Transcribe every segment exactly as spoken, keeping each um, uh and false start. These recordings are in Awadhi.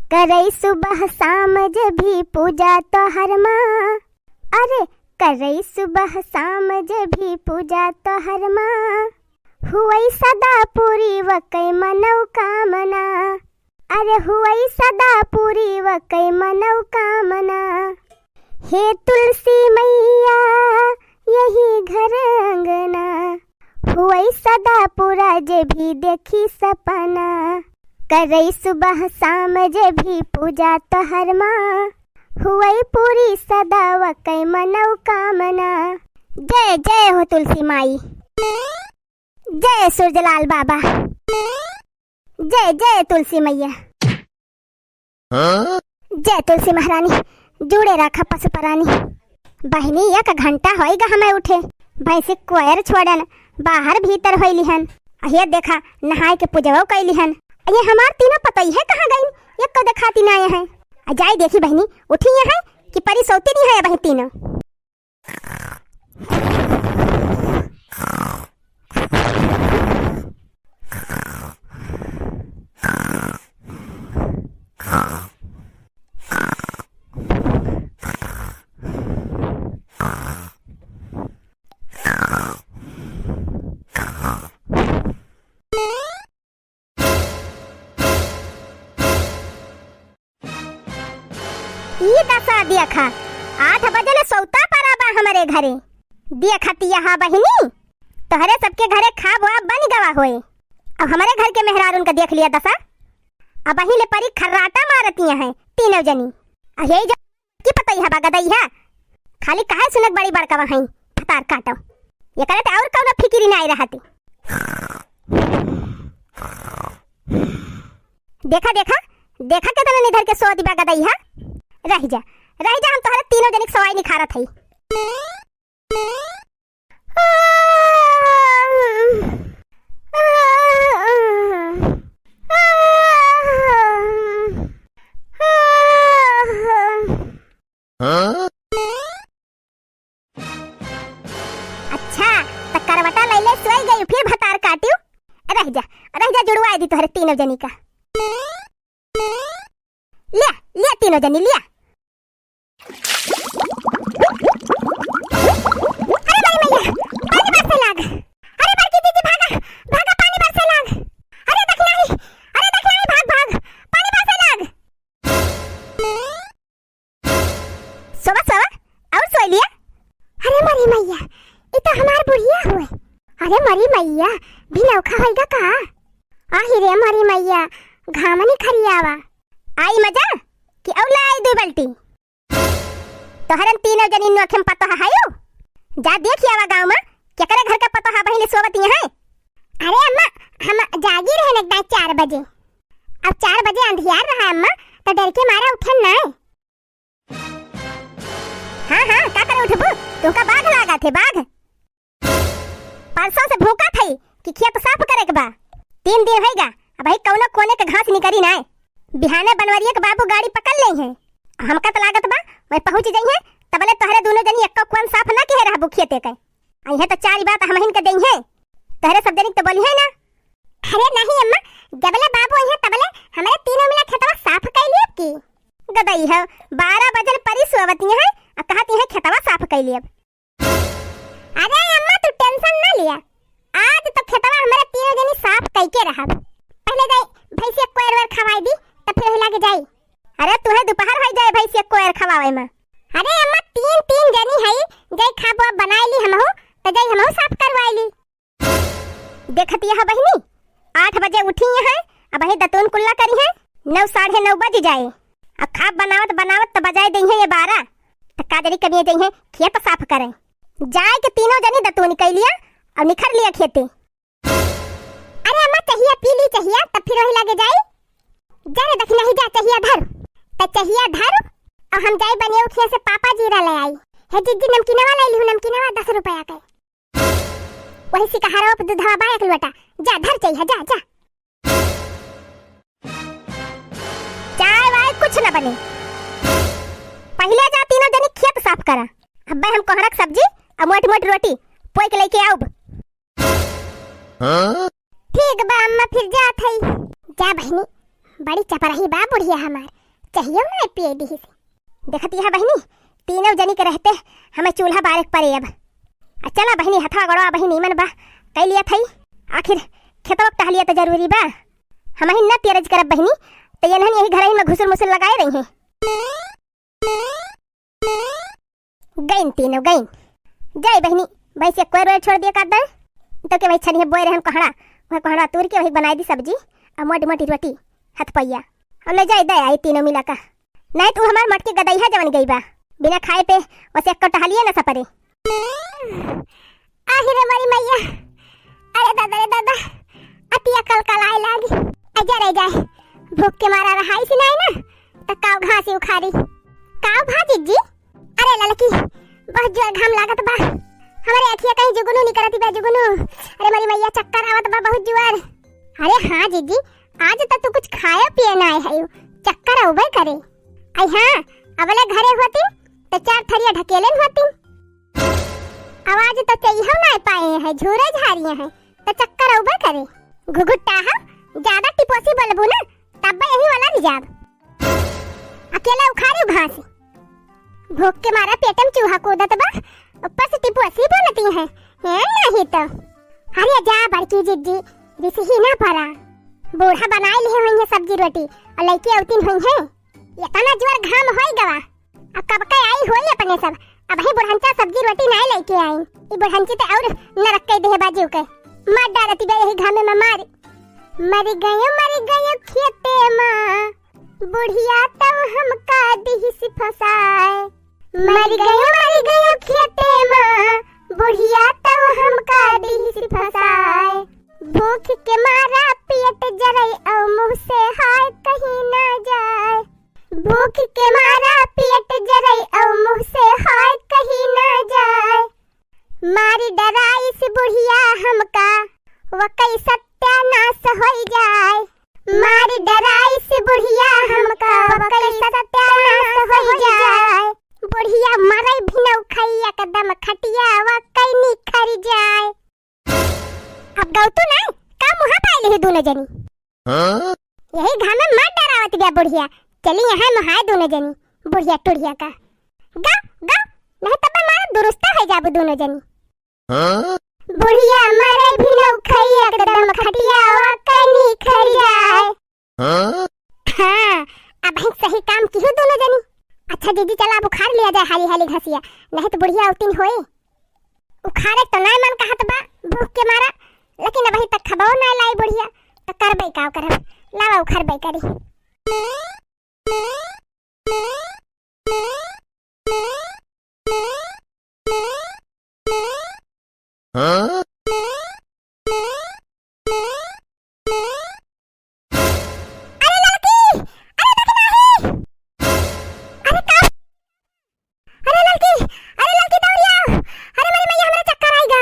करई सुबह शाम जे भी पूजा तोहर माँ, अरे करई सुबह शाम जे भी पूजा तोहर माँ, हुवई सदा पूरी वकै मनोकामना। अरे हुवई सदा पूरी वकै मनोकामना। हे तुलसी मैया यही घर अंगना, हुवई सदा पूरा जे भी देखी सपना। करई सुबह शाम जे भी पूजा तोहर माँ, हुवई पूरी सदा वकै मनोकामना। जय जय हो तुलसी माई। जय सूरजलाल बाबा। जय जय तुलसी मैया। हाँ? जय तुलसी महारानी, जुड़े राखा पशु परानी। बहिनी, एक घंटा होइगा हमें उठे, भैंसी कोयर छोड़न, बाहर भीतर होइली हन। अहिया देखा, नहाए के पूजवा कैली हन। ये हमार तीनों पतोहिए कहाँ गईन? एक को देखाती ना आए हैं। आ जाए देखी बहिनी, उठी हैं कि परी सौती नहीं है बहिन तीनों। ई दसा देखा, आठ बजे ले सौता परा बा हमरे घरे। देखत यहाँ बहिनी, तोहरे सबके घरे खाब वाब बन गवा होए। अब हमरे घर के मेहरारून का देख लिया दसा। अब वहीं ले परी खर्राटा मारतिया हैं तीनों जनी। आ यही जो की पतई है बा गदई है, खाली काहे सुनक बड़ी बड़का वहीं भतार काटो। ये करे ते और कौनो फिकिरी नहीं रहती। देखा, देखा, देखा केतना निधर के सोवत बा गदई है। रह जा, रह जा, हम तोहरे तीनों जनिक सवाई निखारत हई। हाँ? अच्छा, त करवटा लैले सोई गई, फिर भतार काटियो। रह जा, रह जा, जुड़वाए दी तोहरे तीनों जनी का। लिया, लिया तीनों जनी, लिया। अरे माई मैया, पानी बरसे लाग। अरे बड़की दीदी भागा, भागा पानी बरसे लाग। अरे दखिनाही, अरे दखिनाही भाग, भाग, पानी बरसे लाग। सोवा, सोवा, और सोई लिया। अरे मरी मैया, ई तो हमार बुढ़िया हुए। अरे मरी मैया, भिनौखा होइगा का? आही रे मरी मैया, घामनी खरियावा। आई मजा कि और ला आई दो बाल्टी। तोहरन तीनों जनी नोखे में पतोहा हायो। जा देखि आवा गाँव में, केकरे घर के पतोहा बहिनी सोवत हैं। अरे अम्मा, हम जागी रहे न चार बजे। अब चार बजे अंधियार रहा अम्मा, तो डर के मारा उठन ना। हाँ, हाँ, का करे उठबू? तुमका बाघ लागा थे, बाघ। परसों से भूखा थई कि खेत साफ करे के बा। तीन दिन होइगा, अबही कौनो कोने के घास निकरी नाय। बिहाने बनवरिया के बाबू गाड़ी पकड़ लेइहैं। हमका त लागत बा, वहीं पहुँच जइहैं, तबले तोहरे दूनो जनी एक्को कोन साफ ना किहे रहबू खेते के। अइहैं त चारि बात हमहिन के देइहैं। तोहरे सब जनी के त बोलिहैं ना। अरे नहीं अम्मा, जबले बाबू अइहैं तबले हमरे तीनों मिला खेतवा साफ कइ लियब की। गदई है, बारह बजल परी सोवती हैं, आ कहती हैं खेतवा साफ कइ लियब। अरे अम्मा, तू tension ना लिया, आज तो खेतवा हमरे तीनों जनी साफ कइके रहब। पहले जाई भैंसिया कोयर वोयर खवाई दी, तब फिर वही लागे जाई। अरे तुहे दोपहर होई जाए भैंसिया कोयर खवावे में। अरे अम्मा, तीन तीन जनी हई, जाई खाब वाब बनाई ली हमहू, तो जाई हमहू साफ करवाई ली। देखत यह बहिनी, आठ बजे उठी हैं, अबही दतून कुल्ला करिहैं, नौ साढ़े नौ बज जाए। आ खाब बनावत बनावत त बजाए देइहैं ये बारह, त का जनी कबिए जइहैं खेत साफ करें। जाए के तीनों जनी दतून कइ लिया और निखर लिया खेते। अरे अम्मा, चहिया पी ली चहिया, तब फिर वही लागे जाई। जा रे दखिनाही, जा चहिया धर। त चहिया धर, और हम जाई बनिया उठिया से पापा जीरा ले आई। हे जिज्जी, नमकीनवा ले लिहू, नमकीनवा दस रुपया के। वही सिकहरवा पे दूधवा बा एक लोटा, जा धर चहिया, जा, जा। चाय वाय कुछ न बने, पहिले जा तीनों जनी खेत साफ करा। अब्बे हम कोहरक सब्जी और मोट मोट रोटी पोई के लेके आउब। हाँ? ठीक बा अम्मा, फिर जात हई। जा बहिनी, बड़ी चपरही बा बुढ़िया हमार, चाहियो ना पिए दिहिस। देखत यह बहिनी, तीनों जनी के रहते हमें चूल्हा बारे के परे अब। आ चला बहिनी, हथवा गोड़वा बहिनी नीमन बा, कई लिया थई। आखिर खेतवा के टहलिया तो जरूरी बा। हमहिन न तेरज करब बहिनी, तो ये नहीं यही घर में घुसुर मुसुर लगाए रही हैं। गइन तीनों गइन। जाई बहिनी, भैंसिया कोई रोए छोड़ दिया कर दे। तो के वही छनिया बोए रहन कोहड़ा, वह कोहड़ा तूर के वही बनाई दी सब्जी, और मोटी मोटी रोटी हथपैया, और ले जाई दे आई तीनों मिला का। नहीं तो हमार मटकी गदइहा जवन गई बा, बिना खाए पे उसे एक टहलिए न सपरे। आहि रे मोरी मैया, अरे दादा रे दादा, अतिया कलकलाए लागी। अजा रे जाए, भूख के मारा रहाई सी नाई ना, त काव घास उखारी। काव भा जिज्जी? अरे ललकी, बहुत जोर घाम लागत बा। हमरे अखिया कहीं जुगनू निकरती बा, जुगनू। अरे मोरी मैया, चक्कर आवत बा बहुत जोर। अरे हाँ जिज्जी, आज त तू कुछ खाए पिए ना आए है, चक्कर अउबे करे। आई हाँ, अबले घरे होती त चार थरिया ढकेले न होती। आवाज तो चइहो ना पाए है, झूरे झारिया है, त चक्कर अउबे करे। घुघुट्टा हो, ज्यादा टिपोसी बोलबू ना, तब यही वाला रिजाब। अकेला उखाड़ू घास। भूख के मारा पेट में चूहा कूदत बा, ऊपर से टिपोसी बोलती है। हैं नहीं तो। अरे जा बड़की जिज्जी, रिसही ना परा। बूढ़ा बनाए लिए हुई है सब्जी रोटी, और लइके अउतिन हुई है। इतना जोर घाम होई गवा, अब कब के आई होई अपने सब। अबही बुढ़ंचा सब्जी रोटी नाय लइके आई। ई बुढ़ंची ते और नरक कई देहे बाजू के। मार डारती बे यही घामे में मार। मर गयो, मर गयो खेते में, बुढ़िया तब हमका दिहिस फसाए। मर गयो, मर गयो खेते में, बुढ़िया तब हमका दिहिस फसाए। भूख के मारा पेट जरई और मुँह से हाय कहीं ना जाए। भूख के मारा पेट जरई और मुँह से हाय कहीं ना जाए। मारी डराइस बुढ़िया हमका, वकई सत्यानाश होई जाए। मारी डराइस बुढ़िया हमका, वकई सत्यानाश होई जाए। बुढ़िया मरई भिनऊ खई एकदम खटिया वकई निखर जाए। अब गौतू ना, का मुहा पाए लिही दोनों जनी? हाँ? यही घामे मार डरावत बिया बुढ़िया। चली यहाँ मुहाए दोनों जनी, बुढ़िया टुढ़िया का। गा, गा, नहीं तब मारा दुरुस्ता हो जाबू दोनों जनी। हाँ? बुढ़िया मरे भी नौखई एकदम खटिया वकई निखर जाए। हाँ? हाँ, अब हम सही काम किहो दोनों जनी। अच्छा दीदी, चला अब उखाड़ लिया जाए हाली हाली घसिया, नहीं तो बुढ़िया उतिन होए। उखाड़े तो नाय मन कहत बा भूख के मारा, लेकिन अबही तक खबो नाय लाई बुढ़िया, तो करबे का करब, लावा उखाड़बे करी। हाँ? अरे लड़की, अरे देखी नाही। अरे का, अरे लड़की, अरे लड़की दौड़िया। अरे मोरी मैया, हमरा चक्कर आइगा।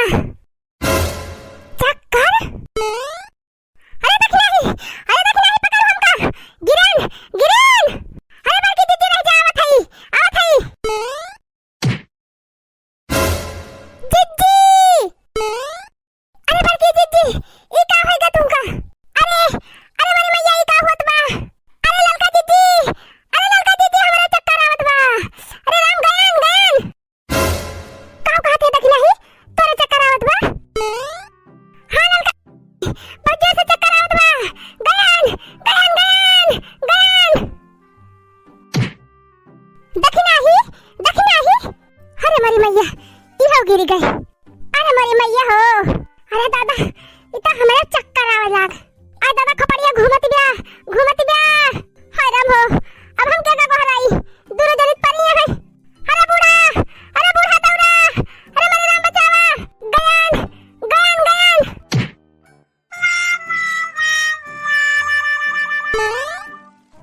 चक्कर? अरे देखी नाही, अरे देखी नाही, पकड़ हमका। गिरन, गिरन। अरे बड़की दीदी रह जा, आवत हई, आवत हई। जिज्जी! अरे बड़की जिज्जी, ई का होइगा तुमका? अरे, अरे मोरी मैया, ई का होत बा? अरे ललका जिज्जी, अरे ललका जिज्जी, हमरा चक्कर आवत बा। अरे राम, गयन, गयन। का कहत है देखी नाही? तोरे चक्कर आवत बा? हाँ ललका, बहुत जोर से चक्कर आवत बा। गयन, गयन, गयन, गयन। देखी नाही, देखी नाही। अरे मोरी मैया, ई हो गिरी गई। अरे मोरी मैया हो। अरे दादा, ई तो हमरा चक्कर आवे लाग। अरे दादा, खोपड़िया घूमत बिया, घूमत बिया। हाय राम हो, अब हम केका गोहराई? दोनों जनी परी है। अरे बूढ़ा, अरे बूढ़ा दौड़ा। अरे मोरे राम बचावा। गयन, गयन, गयन।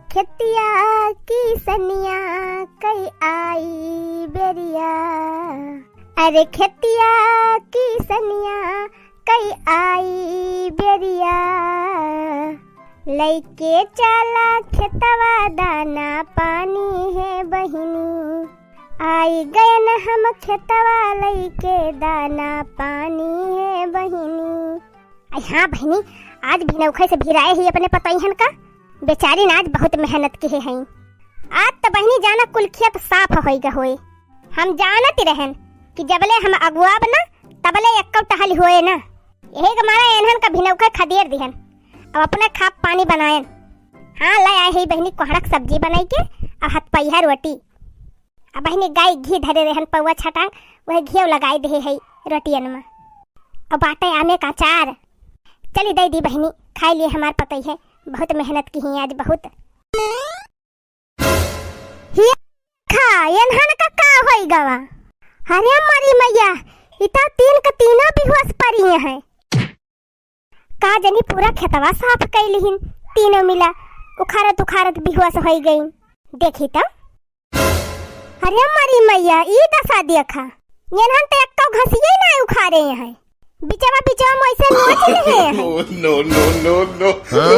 खेतिया किसनिया कई आई बेरिया, अरे खेतिया किसनिया कई आई बेरिया, लइके चला खेतवा दाना पानी है बहिनी, आई गयन हम खेतवा लइके दाना पानी है बहिनी। अरे हाँ बहिनी, आज भिनौखई से भिराए ही अपने पतइहन का। बेचारी ना आज बहुत मेहनत किहे हईं। आज त बहिनी जाना कुल खेत साफ होई ग होए। हम जानत ही रहन कि जबले हम अगुआब ना तबले एक्को टहल होए ना। यही के मारा एनहन का भिनौखे खदेर दिहन। अब अपने खाप पानी बनाएन। हाँ, ले आए ही बहिनी कोहड़ा के सब्जी बनाई के, अब हथपैहा रोटी। अब बहिनी गाय घी धरे रहन पौवा छटांग, वह घी लगाई दे है रोटियन में। अब बाटे आमे का अचार। चली दे दी बहिनी, खाई लिए हमार पतई है, बहुत मेहनत किहे आज बहुत। हिया खा, एनहन का का होई गवा? अरे मरी मैया, इता तीन का तीनों बेहोश पड़ी हैं। का जनी पूरा खेतवा साफ कई लिहिन, तीनों मिला उखारत उखारत बेहोश होई गईं। देखी त, अरे मरी मैया, ई दशा देखा, एनहन त एक्को घसिये ना उखारे हैं, बिचवा बिचवा में ऐसे नोच लेहे हैं। No, no, no, no, no।